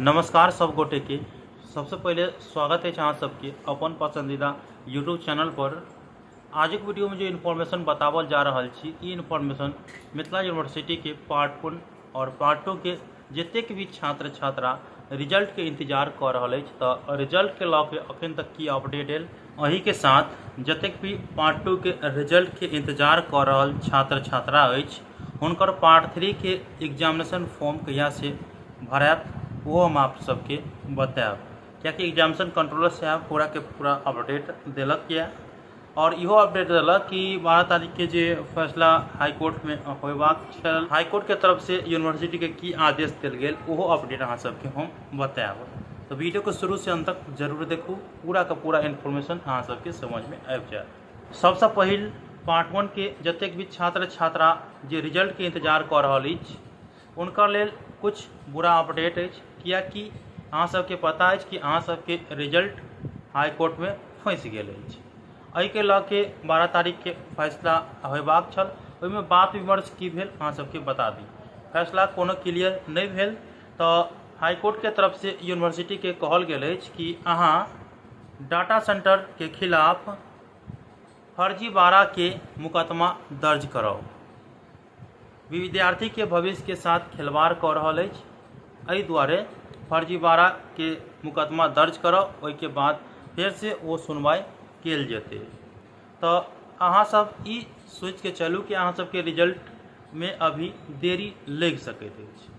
नमस्कार सब गोटे के सबसे पहले स्वागत है अहाँ सबके अपन पसंदीदा यूट्यूब चैनल पर। आजुक वीडियो में जो इन्फॉर्मेशन बतावल जा रहल छी, ई इन्फॉर्मेशन मिथिला यूनिवर्सिटी के पार्ट 1 और पार्ट 2 के जतेक भी छात्र छात्रा रिजल्ट के इंतजार कऽ रहल अछि, तऽ रिजल्ट के लऽ के अखन तक की अपडेट आयल, एहि के साथ जतेक भी पार्ट 2 के रिजल्ट के इंतजार कऽ रहल छात्र छात्रा अछि, हुनकर पार्ट 3 के एग्जामिनेशन फॉर्म कहिया से भरायत ओहो हम आप सबके बतायब, कियाकि एग्जामिनेशन कंट्रोलर साहब पूरा के पूरा अपडेट देलक यऽ और इहो अपडेट देलक कि 12 तारीख के जे फैसला हाईकोर्ट में होयबाक छल, हाईकोर्ट के तरफ से यूनिवर्सिटी के की आदेश देल गेल ओहो अपडेट अहाँ सबके हम बतायब। तो वीडियो के शुरू से अंत तक जरूर देखू, पूरा का पूरा इन्फॉर्मेशन अहाँ सबके समझ में आबि जायत। सबसँ पहिल पार्ट 1 के जतेक भी छात्र छात्रा जे रिजल्ट के इंतजार कऽ रहल अछि हुनकर लेल कुछ बुरा अपडेट अछि, कियाकि अहाँ सबके पता अछि कि अहाँ सबके रिजल्ट हाईकोर्ट में फंसि गेल अछि। एहिके लऽ के 12 तारीख के फैसला होयबाक छल, ओहिमे बात विमर्श की भेल अहाँ सबके बता दी। फैसला कोनो क्लियर नहि भेल तऽ हाईकोर्ट के तरफ से यूनिवर्सिटी के कहल गेल अछि कि अहाँ डाटा सेंटर के खिलाफ फर्जीवाड़ा के मुकदमा दर्ज कराउ। विद्यार्थी के भविष्य के साथ खिलवाड़ कऽ रहल अछि, एहि दुआरे फर्जीवाड़ा के मुकदमा दर्ज कराउ, ओहिके बाद फेर से ओ सुनवाई कयल जेतै। तऽ अहाँ सब ई सोचि के चलू कि अहाँ सबके रिजल्ट में अभी देरी लागि सकैत अछि।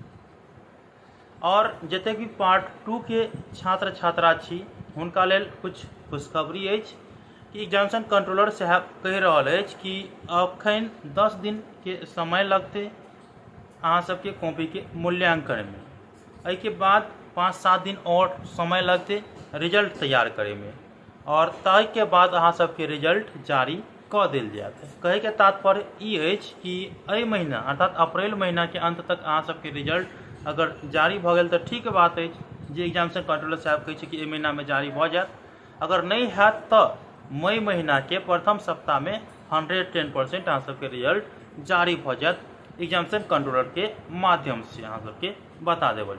और जतेक भी पार्ट 2 के छात्र छात्रा छी हुनका लेल कुछ खुशखबरी अछि कि एग्जामिनेशन कंट्रोलर साहब कहि रहल अछि कि अखन 10 दिन के समय लगतै अहाँ सबके कॉपी के मूल्यांकन में, एहिके बाद 5-7 दिन और समय लगतै रिजल्ट तैयार करैमे और ताहिके बाद अहाँ सबके रिजल्ट जारी कऽ देल जायत। कहैके तात्पर्य ई अछि कि एहि महीना अर्थात अप्रैल महीना के अंत तक अहाँ सबके रिजल्ट अगर जारी भऽ गेल तऽ ठीक बात अछि, जे एग्जामिनेशन कंट्रोलर साहब कहै छै कि एहि महीनामे जारी भऽ जायत। अगर नहि हैत तऽ मई महीना के प्रथम सप्ताहमे 110% अहाँ सबके रिजल्ट जारी भऽ जायत एग्जामिनेशन कंट्रोलर के माध्यम से अहाँ सबके बता देबल।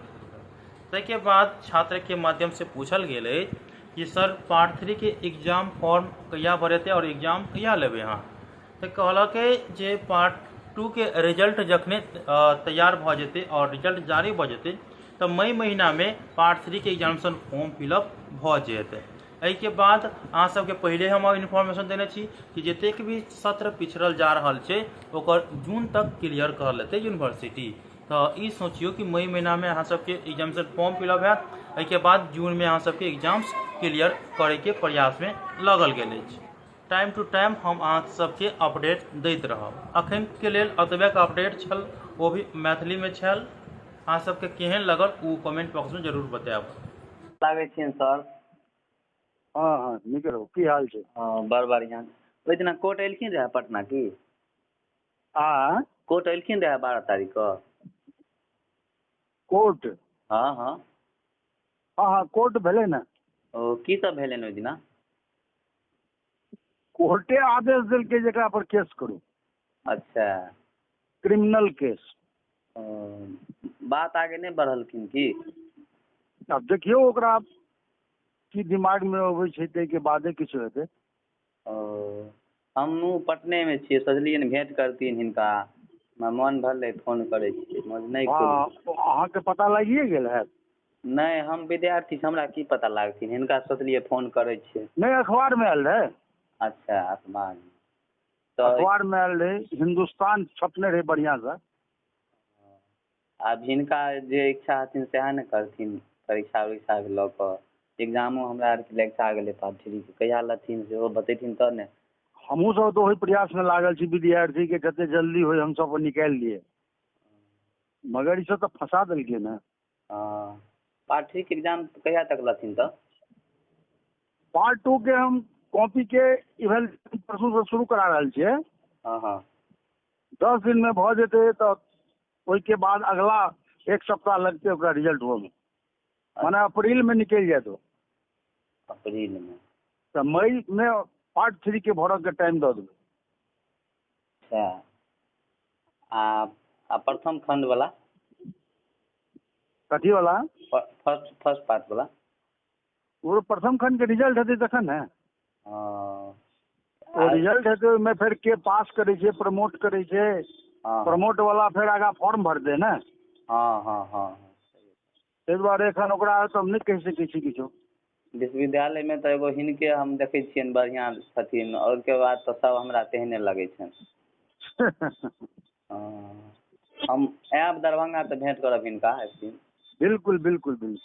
ताहिके बाद छात्र के माध्यम से पूछल गेल अछि कि सर पार्ट 3 के एग्जाम फॉर्म कहिया भरेतै और एग्जाम कहिया लेबै अहाँ, तऽ कहलकै जे पार्ट 2 के रिजल्ट जखने तैयार भऽ जेतै और रिजल्ट जारी भऽ जेतै तऽ मई महीनामे पार्ट 3 के एग्जामिनेशन फॉर्म फिलअप भऽ जेतै। एहिके बाद अहाँ सबके पहिले हम इन्फॉर्मेशन देने छी कि जतेक भी सत्र पिछड़ल जा रहल छै ओकर जून तक क्लियर कर लेतै यूनिवर्सिटी। तऽ ई सोचियौ कि मई महीनामे अहाँ सबके एग्जामिनेशन फॉर्म फिलअप हैत, एहिके बाद जूनमे अहाँ सबके एग्जाम्स क्लियर करैके प्रयासमे लगल गेल अछि। टाइम टू टाइम हम अहाँ सबके अपडेट दैत रहब। अखनके लेल एतबेके अपडेट छल, ओ भी मैथिलीमे छल। अहाँ सबके केहन लगल ओ कमेंट बॉक्समे जरूर बतायब। लागै छियनि सर। हँ हँ नीक रहू, की हाल छै? हँ बड़ बढ़िआँ। ओहि दिना कोर्ट एलखिन रहए पटना की? आ कोर्ट एलखिन रहए 12 तारीख कऽ? कोर्ट? हँ हँ। हँ हँ कोर्ट भेलै ने। ओ की सब भेलनि ओहि दिना? कोर्टे आदेश देलकै जे एकरा पर केस करू। अच्छा। क्रिमिनल केस। ओ बात आगे नहि बढ़लखिन की? आब देखियौ ओकरा की दिमाग मे अबै छै ताहिके बादे किछु हेतै। ओ हमहूँ पटनेमे छियै, सोचलियै ने भेँट करतियनि हिनका, हमरा मोन भेलै फोन करै छियै, मगर नहि हँ अहाँके पता लागिए गेल हैत? नहि, हम विद्यार्थी छी, हमरा की पता लागथिन, हिनका सोचलियै फोन करै छियै। नहि, अखबारमे आयल रहै। अच्छा अखबारमे। तऽ अखबारमे आयल रहै, हिन्दुस्तान छपने रहै बढ़िआँसँ। आब हिनका जे इच्छा हेथिन सएह ने करथिन, परीक्षा उरीक्षाके लऽ कऽ। एग्जामो हमरा आरके लगिचा गेलै पार्ट 3 के, कहिया लेथिन सेहो बतेथिन तब ने। हमहूँ सब तऽ ओहि प्रयासमे लागल छी विद्यार्थीके जते जल्दी होइ हमसब निकालि दियै, मगर ई सब तऽ फंसा देलकै ने। हँ पार्ट 3 के एग्जाम कहिया तक लेथिन तऽ? पार्ट 2 के हम कॉपी के इवेल्यूएशन परसू से शुरू करा रहल छियै। हँ हँ। 10 दिन मे भऽ जेतै तऽ ओहिके बाद अगला 1 सप्ताह लगतै ओकरा रिजल्ट होमे, माने अप्रैल में निकलि जायत ओ। अप्रैल में। तऽ मई में पार्ट 3 के भरऽ के टाइम दऽ देबै। अच्छा। आ प्रथम खंड वाला? कथी वाला? फर्स्ट फर्स्ट पार्ट वाला। ओ प्रथम खंड के रिजल्ट हेतै तखन ने। हँ। ओ रिजल्ट हेतै, ओहिमे फेर के पास करै छै, प्रमोट करै छै। हँ। प्रमोट वाला फेर आगाँ फॉर्म भरतै ने। हँ हँ हँ। ताहि दुआरे एखन ओकरा तऽ हम नहि कहि सकै छी किछो। विश्वविद्यालयमे तऽ एगो हिनके हम देखै छियनि बढ़िआँ छथिन, ओहिके बाद तऽ सब हमरा तेहने लगै छनि। हँ, हम आयब दरभंगा तऽ भेँट करब हिनका एक दिन। बिल्कुल बिल्कुल बिल्कुल।